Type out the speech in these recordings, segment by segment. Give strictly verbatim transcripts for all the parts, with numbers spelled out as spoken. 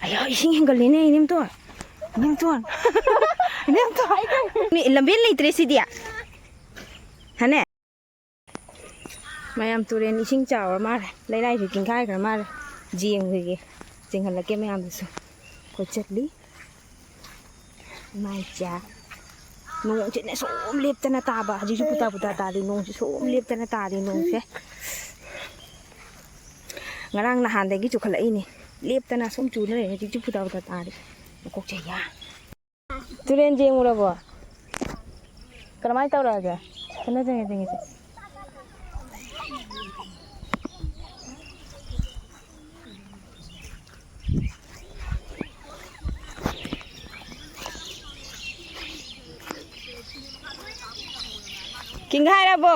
ꯑꯌꯥ, ꯏꯁꯤꯡ ꯍꯦꯟꯒꯠꯂꯤꯅꯦ, ꯏꯅꯦꯝꯇꯣꯟ꯫ ꯏꯅꯦꯝꯇꯣꯟ꯫ ꯏꯅꯦꯝꯇꯣꯟ꯫ ꯂꯝꯕꯦꯟ ꯂꯩꯇ꯭ꯔꯦ ꯁꯤꯗꯤ꯫ ꯍꯥꯅꯦ? ꯃꯌꯥꯝ, ꯇꯨꯔꯦꯟ ꯏꯁꯤꯡ ꯆꯥꯎꯔ ꯃꯥꯜꯂꯦ, ꯂꯩꯔꯥꯏꯁꯨ ꯀꯤꯡꯈꯥꯏꯈ꯭ꯔ ꯃꯥꯜꯂꯦ꯫ ꯌꯦꯡꯈꯤꯒꯦ, ꯆꯤꯡꯍꯜꯂꯛꯀꯦ ꯃꯌꯥꯝꯗꯁꯨ꯫ ꯑꯩꯈꯣꯏ ꯆꯠꯂꯤ꯫ ꯏꯃꯥꯏ ꯆꯥ꯫ ꯅꯣꯡꯁꯤꯅ ꯁꯨꯝ ꯂꯦꯞꯇꯅ ꯇꯥꯕ, ꯍꯧꯖꯤꯛꯁꯨ ꯄꯨꯇꯥ ꯄꯨꯇꯥ ꯇꯥꯔꯤ, ꯅꯣꯡꯁꯤ ꯁꯨꯝ ꯂꯦꯞꯇꯅ ꯇꯥꯔꯤ ꯅꯣꯡꯁꯦ꯫ ꯉꯔꯥꯡ ꯅꯍꯥꯟꯗꯒꯤ ꯆꯨꯈꯠꯂꯛꯏꯅꯤ, ꯂꯦꯞꯇꯅ ꯁꯨꯝ ꯆꯨ ꯂꯩꯔꯦ, ꯍꯧꯖꯤꯛꯁꯨ ꯄꯨꯇꯥ ꯄꯨꯇꯥ ꯇꯥꯔꯤ꯫ ꯃꯀꯣꯛꯁꯦ ꯌꯥ꯫ ꯇꯨꯔꯦꯟ ꯌꯦꯡꯉꯨꯔꯕꯣ? ꯀꯔꯝꯍꯥꯏꯅ ꯇꯧꯔꯛꯑꯒꯦ? ꯀꯩꯅꯣ ꯆꯪꯉꯦ, ꯆꯪꯉꯦ, ꯆꯪꯉꯦ꯫ ꯀꯤꯡ ꯍꯥꯏꯔꯕꯣ?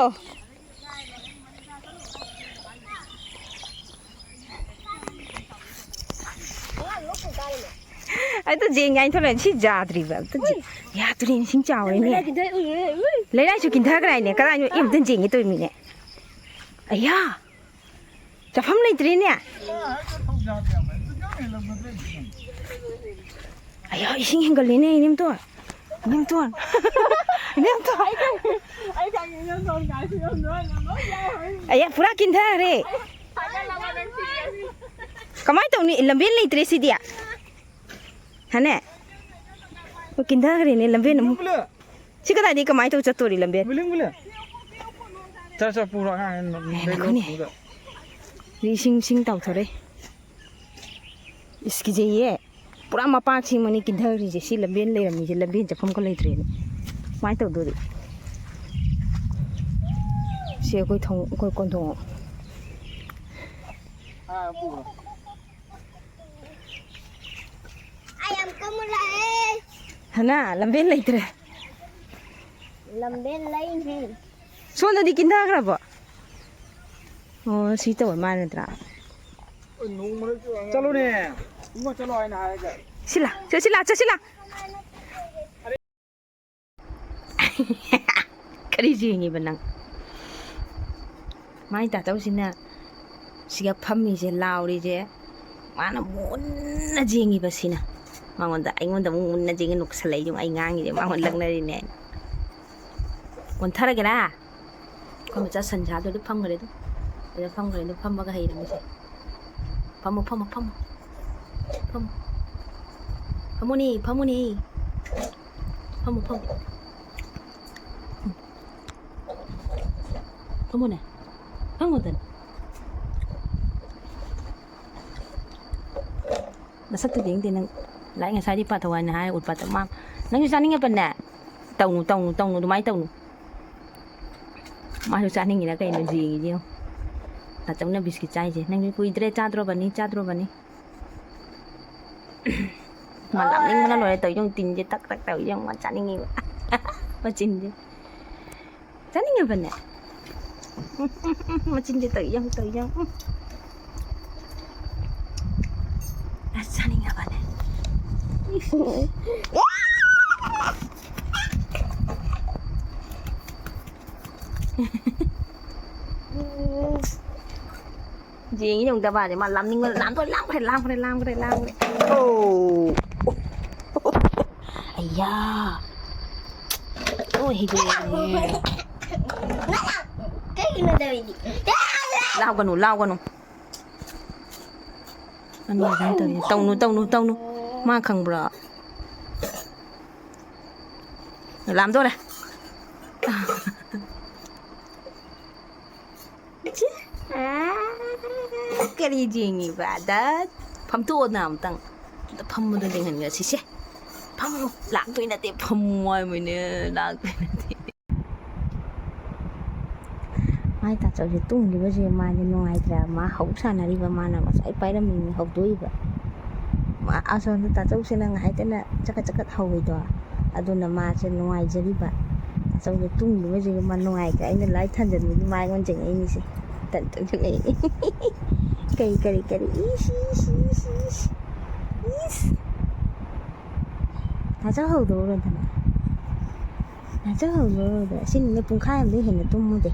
ꯑꯗꯨ ꯌꯦꯡ ꯌꯥꯏ ꯊꯣꯛꯂꯛꯑꯦ꯫ ꯁꯤ ꯌꯥꯗ꯭ꯔꯤꯕ꯫ ꯑꯝꯇ ꯌꯦ-, ꯌꯥ, ꯇꯨꯔꯦꯟ ꯏꯁꯤꯡ ꯆꯥꯎꯔꯦꯅꯦ꯫ ꯂꯩꯔꯥꯏꯁꯨ ꯀꯤꯟꯊꯈ꯭ꯔꯦ ꯍꯥꯏꯅꯦ꯫ ꯀꯗꯥꯏꯅꯣ? ꯑꯦ, ꯑꯝꯇ ꯌꯦꯡꯒꯦ ꯇꯧꯔꯤꯃꯤꯅꯦ꯫ ꯑꯌꯥ! ꯆꯠꯐꯝ ꯂꯩꯇ꯭ꯔꯦꯅꯦ꯫ ꯑꯌꯥ, ꯏꯁꯤꯡ ꯍꯦꯟꯒꯠꯂꯦꯅꯦ, ꯏꯅꯦꯝꯇꯣꯟ꯫ ꯏꯅꯦꯝꯇꯣꯟ꯫ ꯏꯅꯦꯝꯇꯣꯟ꯫ ꯑꯩ ꯈꯪꯉꯦ, ꯏꯅꯦꯝꯇꯣꯟ ꯀꯥꯏꯁꯨ ꯌꯥꯝ ꯅꯣꯏ, ꯌꯥꯝ ꯅꯣꯏ ꯌꯥꯎꯔꯦ꯫ ꯑꯌꯥ, ꯄꯨꯔꯥ ꯀꯤꯟꯊꯈ꯭ꯔꯦ꯫ ꯀꯃꯥꯏꯅ ꯇꯧꯅꯤ? ꯂꯝꯕꯦꯟ ꯂꯩꯇ꯭ꯔꯦ ꯁꯤꯗꯤ꯫ ꯍꯥꯅꯦ? ꯑꯣ, ꯀꯤꯟꯊꯈ꯭ꯔꯦꯅꯦ ꯂꯝꯕꯦꯟ ꯑꯃꯨꯛ꯫ ꯁꯤ ꯀꯗꯥꯏꯗꯒꯤ ꯀꯃꯥꯏꯅ ꯇꯧ ꯆꯠꯇꯣꯔꯤ ꯂꯝꯕꯦꯟ? ꯆꯠ, ꯆꯠ, ꯄꯨꯔꯣ ꯑꯉꯥꯡ꯫ ꯑꯦ, ꯉꯥꯏꯈꯣꯅꯦ꯫ ꯏꯁꯤꯡ, ꯏꯁꯤꯡ ꯇꯥꯎꯊꯣꯔꯛꯏ꯫ ꯏꯁ, ꯀꯤꯖꯩꯌꯦ꯫ ꯄꯨꯔꯥ ꯃꯄꯥꯛ ꯁꯦꯝꯕꯅꯤ ꯀꯤꯟꯊꯈ꯭ꯔꯤꯁꯦ꯫ ꯁꯤ ꯂꯝꯕꯦꯟ ꯂꯩꯔꯝꯃꯤꯁꯦ, ꯂꯝꯕꯦꯟ ꯆꯠꯐꯝꯒ ꯂꯩꯇ꯭ꯔꯦꯅꯦ꯫ ꯀꯃꯥꯏꯅ ꯇꯧꯗꯣꯔꯤ? ꯁꯤ ꯑꯩꯈꯣꯏ ꯊꯣꯡ-, ꯑꯩꯈꯣꯏ ꯀꯣꯟꯊꯣꯡ꯫ ꯑꯩ ꯌꯥꯝ ꯀꯨꯝꯃ ꯂꯥꯛꯑꯦ꯫ ꯍꯅꯥ, ꯂꯝꯕꯦꯟ ꯂꯩꯇ꯭ꯔꯦ꯫ ꯂꯝꯕꯦꯟ ꯂꯩꯅꯤ꯫ ꯁꯣꯝꯗꯗꯤ ꯀꯤꯟꯊꯈ꯭ꯔꯕꯣ? ꯑꯣ, ꯁꯤ ꯇꯧꯔ ꯃꯥꯜꯂꯦ ꯅꯠꯇ꯭ꯔꯥ? ꯆꯠꯂꯣꯅꯦ꯫ ꯏꯕꯨꯡꯉꯣ, ꯆꯠꯂꯣ ꯍꯥꯏꯅ ꯍꯥꯏꯔꯒ꯫ ꯁꯤꯂꯥ, ꯆꯠꯁꯤꯂꯥ, ꯆꯠꯁꯤꯂꯥ꯫ ꯀꯔꯤ ꯌꯦꯡꯉꯤꯕ ꯅꯪ? ꯃꯥꯏ ꯇꯥꯇꯧꯁꯤꯅ ꯁꯤꯒ ꯐꯝꯃꯤꯁꯦ, ꯂꯥꯎꯔꯤꯁꯦ, ꯃꯥꯅ ꯃꯨꯟꯅ ꯌꯦꯡꯉꯤꯕ ꯁꯤꯅ꯫ ꯃꯉꯣꯟꯗ, ꯑꯩꯉꯣꯟꯗ ꯑꯃꯨꯛ ꯃꯨꯟꯅ ꯌꯦꯡꯉ ꯅꯣꯛꯁꯜꯂꯛꯏ꯫ ꯑꯩ ꯉꯥꯡꯉꯤꯁꯦ ꯃꯉꯣꯟꯗ ꯂꯛꯅꯔꯤꯅꯦ꯫ ꯑꯣꯟꯊꯔꯒꯦꯔꯥ? ꯑꯩꯈꯣꯏ ꯃꯆꯥ ꯁꯟꯁꯥꯗꯨꯗ ꯐꯝꯈ꯭ꯔꯦ ꯑꯗꯨ꯫ ꯑꯗꯨꯗ ꯐꯝꯈ꯭ꯔꯦ ꯑꯗꯨ꯫ ꯐꯝꯃꯒ ꯍꯩꯔꯝꯃꯤꯁꯦ꯫ ꯐꯝꯃꯣ, ꯐꯝꯃꯣ, ꯐꯝꯃꯣ꯫ ꯐꯝꯃꯣ꯫ ꯐꯝꯃꯣꯅꯦ, ꯐꯝꯃꯣꯅꯦ꯫ ꯐꯝꯃꯣ, ꯐꯝꯃꯣ꯫ ꯐꯝꯃꯣꯅꯦ꯫ ꯐꯝꯃꯣꯗꯅ꯫ ꯃꯁꯛꯇꯨꯗꯤ ꯌꯦꯡꯗꯦ ꯅꯪ꯫ ꯂꯥꯏꯔꯤꯛ ꯉꯁꯥꯏꯗꯤ ꯄꯥꯊꯧ ꯍꯥꯏꯅ ꯍꯥꯏ ꯎꯠꯄꯗ ꯃꯥ, "ꯅꯪꯁꯨ ꯆꯥꯅꯤꯡꯉꯕꯅꯦ? ꯇꯧꯅꯨ, ꯇꯧꯅꯨ, ꯇꯧꯅꯨ, ꯑꯗꯨꯃꯥꯏꯅ ꯇꯧꯅꯨ꯫" ꯃꯥꯁꯨ ꯆꯥꯅꯤꯡꯉꯤꯔ ꯀꯩꯅꯣ ꯌꯦꯡꯉꯤꯁꯦ ꯌꯦꯡꯉꯣ꯫ ꯇꯥꯆꯧꯅ ꯕꯤꯁꯀꯤꯠ ꯆꯥꯏꯁꯦ꯫ "ꯅꯪꯁꯨ ꯀꯨꯏꯗ꯭ꯔꯦ ꯆꯥꯗ꯭ꯔꯣꯕꯅꯤ, ꯆꯥꯗ꯭ꯔꯣꯕꯅꯤ꯫" ꯃꯥ ꯂꯥꯝꯅꯤꯡꯕꯅ ꯂꯣꯏꯔꯦ ꯇꯧꯔꯤ ꯌꯦꯡꯉꯨ꯫ ꯇꯤꯟꯁꯦ ꯇꯛ ꯇꯛ ꯇꯧꯔꯤ ꯌꯦꯡꯉꯨ꯫ ꯃꯥ ꯆꯥꯅꯤꯡꯉꯤꯕ꯫ ꯃꯆꯤꯟꯁꯦ꯫ ꯆꯥꯅꯤꯡꯉꯕꯅꯦ? ꯃꯆꯤꯟꯁꯦ ꯇꯧ ꯌꯦꯡꯉꯨ, ꯇꯧ ꯌꯦꯡꯉꯨ꯫ ꯑꯁ, ꯆꯥꯅꯤꯡꯉꯕꯅꯦ꯫ ꯌꯦꯡꯉꯤ ꯌꯦꯡꯉꯨ ꯗꯕꯥꯁꯦ꯫ ꯃꯥ ꯂꯥꯝꯅꯤꯡꯕ, ꯂꯥꯝꯗꯣꯔꯦ, ꯂꯥꯝꯈ꯭ꯔꯦ, ꯂꯥꯝꯈ꯭ꯔꯦ, ꯂꯥꯝꯈ꯭ꯔꯦ, ꯂꯥꯝꯈ꯭ꯔꯦ꯫ ꯑꯣ꯫ ꯑꯌꯥ꯫ ꯂꯣꯏ ꯍꯩꯗꯣꯛꯑꯦ꯫ ꯀꯩꯒꯤꯅꯣ ꯇꯧꯔꯤꯗꯤ? ꯂꯥꯎꯒꯅꯨ, ꯂꯥꯎꯒꯅꯨ꯫ ꯑꯅꯤ ꯑꯗꯨꯝ ꯇꯧꯔꯤ꯫ ꯇꯧꯅꯨ, ꯇꯧꯅꯨ, ꯇꯧꯅꯨ꯫ ꯃꯥ ꯈꯪꯕ꯭ꯔꯣ? ꯂꯥꯝꯗꯣꯔꯦ꯫ ꯀꯔꯤ ꯌꯦꯡꯉꯤꯕ ꯑꯗ? ꯐꯝꯇꯣꯛꯑꯣꯅ ꯑꯝꯇꯪ꯫ ꯑꯝꯇ ꯐꯝꯕꯗꯣ ꯌꯦꯡꯍꯟꯈ꯭ꯔꯁꯤ ꯁꯦ꯫ ꯐꯝꯃꯨ꯫ ꯂꯥꯛꯇꯣꯏ ꯅꯠꯇꯦ, ꯐꯝꯃꯨ ꯍꯥꯏꯕꯅꯦ꯫ ꯂꯥꯛꯇꯣꯏ ꯅꯠꯇꯦ꯫ ꯃꯥꯏ ꯇꯥꯆꯧꯁꯦ ꯇꯨꯝꯈꯤꯕꯁꯦ ꯃꯥꯁꯦ ꯅꯨꯡꯉꯥꯏꯇ꯭ꯔꯦ꯫ ꯃꯥ ꯍꯧ ꯁꯥꯟꯅꯔꯤꯕ, ꯃꯥꯅ ꯉꯁꯥꯏ ꯄꯥꯏꯔꯝꯃꯤꯅꯤ ꯍꯧꯗꯣꯛꯏꯕ꯫ ꯃꯥ ꯑꯁꯣꯝꯗ ꯇꯥꯆꯧꯁꯤꯅ ꯉꯥꯏꯍꯥꯛꯇꯅ ꯆꯀꯠ ꯆꯀꯠ ꯍꯧꯋꯤꯗꯣ, ꯑꯗꯨꯅ ꯃꯥꯁꯦ ꯅꯨꯡꯉꯥꯏꯖꯔꯤꯕ꯫ ꯇꯥꯆꯧꯁꯦ ꯇꯨꯝꯈꯤꯕꯁꯤꯒ ꯃꯥ ꯅꯨꯡꯉꯥꯏꯇ꯭ꯔꯦ꯫ ꯑꯩꯅ ꯂꯥꯏꯠ ꯊꯥꯟꯖꯟꯕꯗꯤ ꯃꯥ ꯑꯩꯉꯣꯟꯗ ꯆꯪꯉꯛꯏꯅꯤꯁꯦ꯫ ꯇꯟ ꯇꯟ ꯆꯪꯉꯛꯏꯅꯤ꯫ ꯀꯔꯤ, ꯀꯔꯤ, ꯀꯔꯤ? ꯏꯁ, ꯏꯁ, ꯏꯁ, ꯏꯁ, ꯏꯁ꯫ ꯇꯥꯆꯧ ꯍꯧꯗꯣꯛꯎꯔꯣꯗꯅ꯫ ꯇꯥꯆꯧ ꯍꯧꯗꯣꯛꯎꯔꯣꯗ꯫ ꯑꯁꯤꯅꯅꯦ ꯄꯨꯡꯈꯥꯏ ꯑꯃꯗꯩ ꯍꯦꯟꯅ ꯇꯨꯝꯃꯨꯗꯦ꯫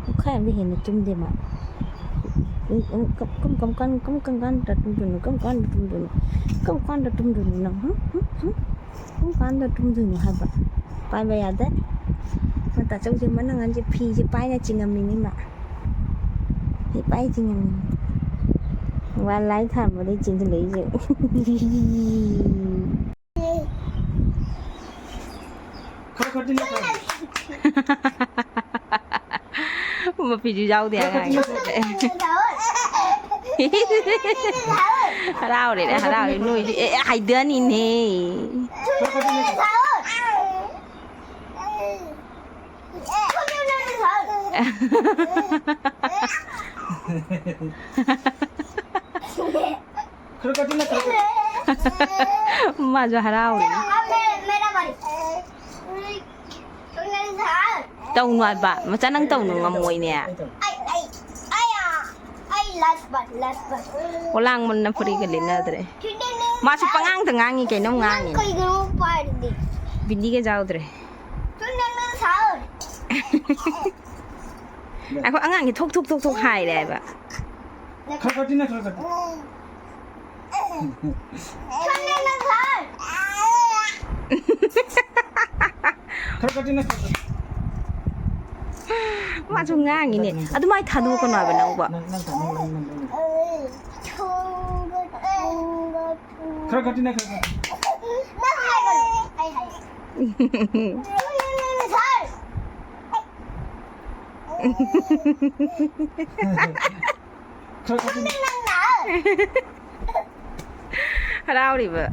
ꯄꯨꯡꯈꯥꯏ ꯑꯃꯗꯩ ꯍꯦꯟꯅ ꯇꯨꯝꯗꯦ ꯃꯥ꯫ ꯎꯝ, ꯎꯝ, ꯀꯝ, ꯀꯝ, ꯀꯝ ꯀꯥꯟ-, ꯀꯝ, ꯀꯝ ꯀꯥꯟꯗ ꯇꯨꯝꯗꯣꯏꯅꯣ? ꯀꯝ ꯀꯥꯟꯗ ꯇꯨꯝꯗꯣꯏꯅꯣ? ꯀꯝ ꯀꯥꯟꯗ ꯇꯨꯝꯗꯣꯏꯅꯣ ꯅꯪ? ꯍꯨꯝ? ꯍꯨꯝ? ꯍꯨꯝ? ꯀꯝ ꯀꯥꯟꯗ ꯇꯨꯝꯗꯣꯏꯅꯣ ꯍꯥꯏꯕ? ꯄꯥꯏꯕ ꯌꯥꯗꯦ꯫ ꯃꯇꯥꯆꯧꯁꯦ ꯃꯅꯪꯒꯟꯁꯦ ꯐꯤꯁꯦ ꯄꯥꯏꯅ ꯆꯤꯡꯉꯝꯃꯤꯅꯤ ꯃꯥ꯫ ꯐꯤ ꯄꯥꯏ ꯆꯤꯡꯉꯝꯃꯤꯅꯤ꯫ ꯋꯥꯟ ꯂꯥꯏ ꯊꯥꯔꯝꯕꯗꯩ ꯆꯦꯟꯁꯤꯜꯂꯛꯏꯁꯦ꯫ ꯈꯔ ꯈꯔꯗꯤ ꯅꯠꯇ꯭ꯔꯣ? ꯃꯄꯤꯁꯨ ꯌꯥꯎꯗꯦ ꯈꯔ ꯈꯔꯗꯤ ꯑꯉꯥꯡꯒꯤ꯫ ꯅꯠꯇ꯭ꯔꯣ? ꯍꯔꯥꯎꯔꯦꯅꯦ, ꯈꯔ ꯈꯔꯗꯤ ꯍꯔꯥꯎꯔꯦ꯫ ꯅꯠꯇ꯭ꯔꯣ? ꯅꯣꯏꯗꯤ ꯑꯦ, ꯍꯥꯏꯗꯅꯤꯅꯦ꯫ ꯈꯔ ꯈꯔꯗꯤ ꯅꯠꯇ꯭ꯔꯣ? ꯈꯔ ꯈꯔꯗꯤ ꯅꯠꯇ꯭ꯔꯣ? ꯃꯥꯁꯨ ꯍꯔꯥꯎꯔꯦ꯫ मेरा, मेरा बारी। ꯇꯧꯅꯨ ꯍꯥꯏꯕ꯫ ꯃꯆꯥ, ꯅꯪ ꯇꯧꯅꯨ, ꯉꯝꯃꯣꯏꯅꯦ꯫ ꯑꯩ, ꯑꯩ, ꯑꯩ, ꯑ, ꯑꯩ last bar, last bar꯫ ꯑꯣꯂꯥꯡꯕꯅ ꯐꯨꯔꯤꯒ ꯂꯤꯟꯅꯗ꯭ꯔꯦ꯫ ꯃꯥꯁꯨ ꯄꯉꯥꯡꯗ ꯉꯥꯡꯉꯤ, ꯀꯩꯅꯣꯝ ꯉꯥꯡꯉꯤ꯫ ꯀꯩꯒꯤꯅꯣ ꯄꯥꯏꯔꯗꯤ? ꯕꯤꯟꯗꯤꯒ ꯌꯥꯎꯗ꯭ꯔꯦ꯫ ꯅꯪ, ꯅꯪ ꯁꯥꯎꯔꯦ꯫ ꯑꯩꯈꯣꯏ ꯑꯉꯥꯡꯁꯦ ꯊꯣꯛ, ꯊꯣꯛ, ꯊꯣꯛ, ꯊꯣꯛ ꯍꯥꯏꯔꯦ ꯍꯥꯏꯕ꯫ ꯈꯔ ꯈꯔꯗꯤ ꯅꯠꯇ꯭ꯔꯣ? ꯈꯔ ꯈꯔꯗꯤ꯫ ꯈꯔ ꯈꯔꯗꯤ ꯅꯠꯇ꯭ꯔꯣ? ꯃꯥꯁꯨ ꯉꯥꯡꯉꯤꯅꯦ꯫ ꯑꯗꯨꯃꯥꯏ ꯊꯥꯗꯣꯛꯀꯅꯣ ꯍꯥꯏꯕ ꯅꯪꯕꯣ꯫ ꯅꯪ, ꯅꯪ ꯊꯥꯗꯣꯛ, ꯅꯪ, ꯅꯪ, ꯅꯪ꯫ ꯈꯔ ꯈꯔꯗꯤ ꯅꯠꯇ꯭ꯔꯣ? ꯅꯪ ꯍꯥꯏꯒꯅꯨ꯫ ꯑꯩ ꯍꯥꯏꯒꯦ꯫ ꯈꯔ ꯈꯔꯗꯤ ꯅꯪ ꯍꯔꯥꯎꯔꯤꯕ꯫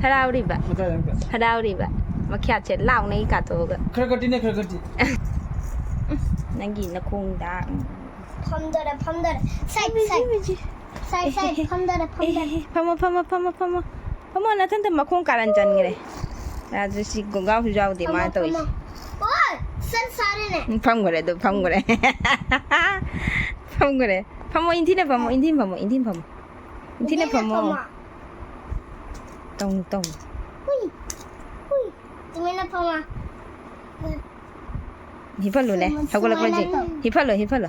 ꯍꯔꯥꯎꯔꯤꯕ꯫ ꯃꯈꯥ ꯌꯥꯝ ꯀꯟ-, ꯍꯔꯥꯎꯔꯤꯕ꯫ ꯃꯈ꯭ꯌꯥꯠꯁꯦ ꯂꯥꯎꯅ ꯀꯥꯊꯣꯛꯑꯒ꯫ ꯈꯔ ꯈꯔꯗꯤꯅꯦ, ꯈꯔ ꯈꯔꯗꯤ꯫ ꯅꯪꯒꯤ ꯅꯈꯣꯡꯗ꯫ ꯐꯝꯗꯔꯦ, ꯐꯝꯗꯔꯦ꯫ ꯁꯥꯏꯠ, ꯁꯥꯏꯠ꯫ ꯁꯥꯏꯠ, ꯁꯥꯏꯠ꯫ ꯐꯝꯗꯔꯦ, ꯐꯝꯗꯔꯦ꯫ ꯑꯦ, ꯐꯝꯃꯣ, ꯐꯝꯃꯣ, ꯐꯝꯃꯣ, ꯐꯝꯃꯣ꯫ ꯐꯝꯃꯣ, ꯅꯊꯟꯇ ꯃꯈꯣꯡ ꯀꯥꯔꯟ ꯆꯟꯈ꯭ꯔꯦ꯫ ꯑꯗꯨ ꯁꯤ ꯒꯣꯡꯒꯥꯎꯁꯨ ꯌꯥꯎꯗꯦ, ꯐꯝꯃꯣ, ꯃꯥꯅ ꯇꯧꯔꯤꯁꯦ꯫ ꯐꯝꯃꯣ꯫ ꯑꯣ, ꯁꯟ ꯁꯥꯔꯦꯅꯦ꯫ ꯎꯝ, ꯐꯝꯈ꯭ꯔꯦ, ꯑꯗꯨ ꯐꯝꯈ꯭ꯔꯦ꯫ ꯐꯝꯈ꯭ꯔꯦ꯫ ꯐꯝꯃꯣ, ꯏꯟꯊꯤꯅ ꯐꯝꯃꯣ, ꯏꯟꯊꯤꯅ ꯐꯝꯃꯣ, ꯏꯟꯊꯤꯅ ꯐꯝꯃꯣ꯫ ꯏꯟꯊꯤꯅ ꯏꯟꯊꯤꯅ ꯐꯝꯃꯣ꯫ ꯐꯝꯃꯣ꯫ ꯇꯧꯅꯨ, ꯇꯧꯅꯨ꯫ ꯍꯨꯏ꯫ ꯍꯨꯏ꯫ ꯇꯨꯃꯤꯟꯅ ꯐꯝꯃꯣ꯫ ꯍꯤꯞꯍꯜꯂꯨꯅꯦ, ꯁꯨꯃꯥꯏꯅ ꯍꯧꯒꯠꯂꯛꯄꯁꯦ꯫ ꯇꯧ꯫ ꯍꯤꯞꯍꯜꯂꯣ, ꯍꯤꯞꯍꯜꯂꯣ꯫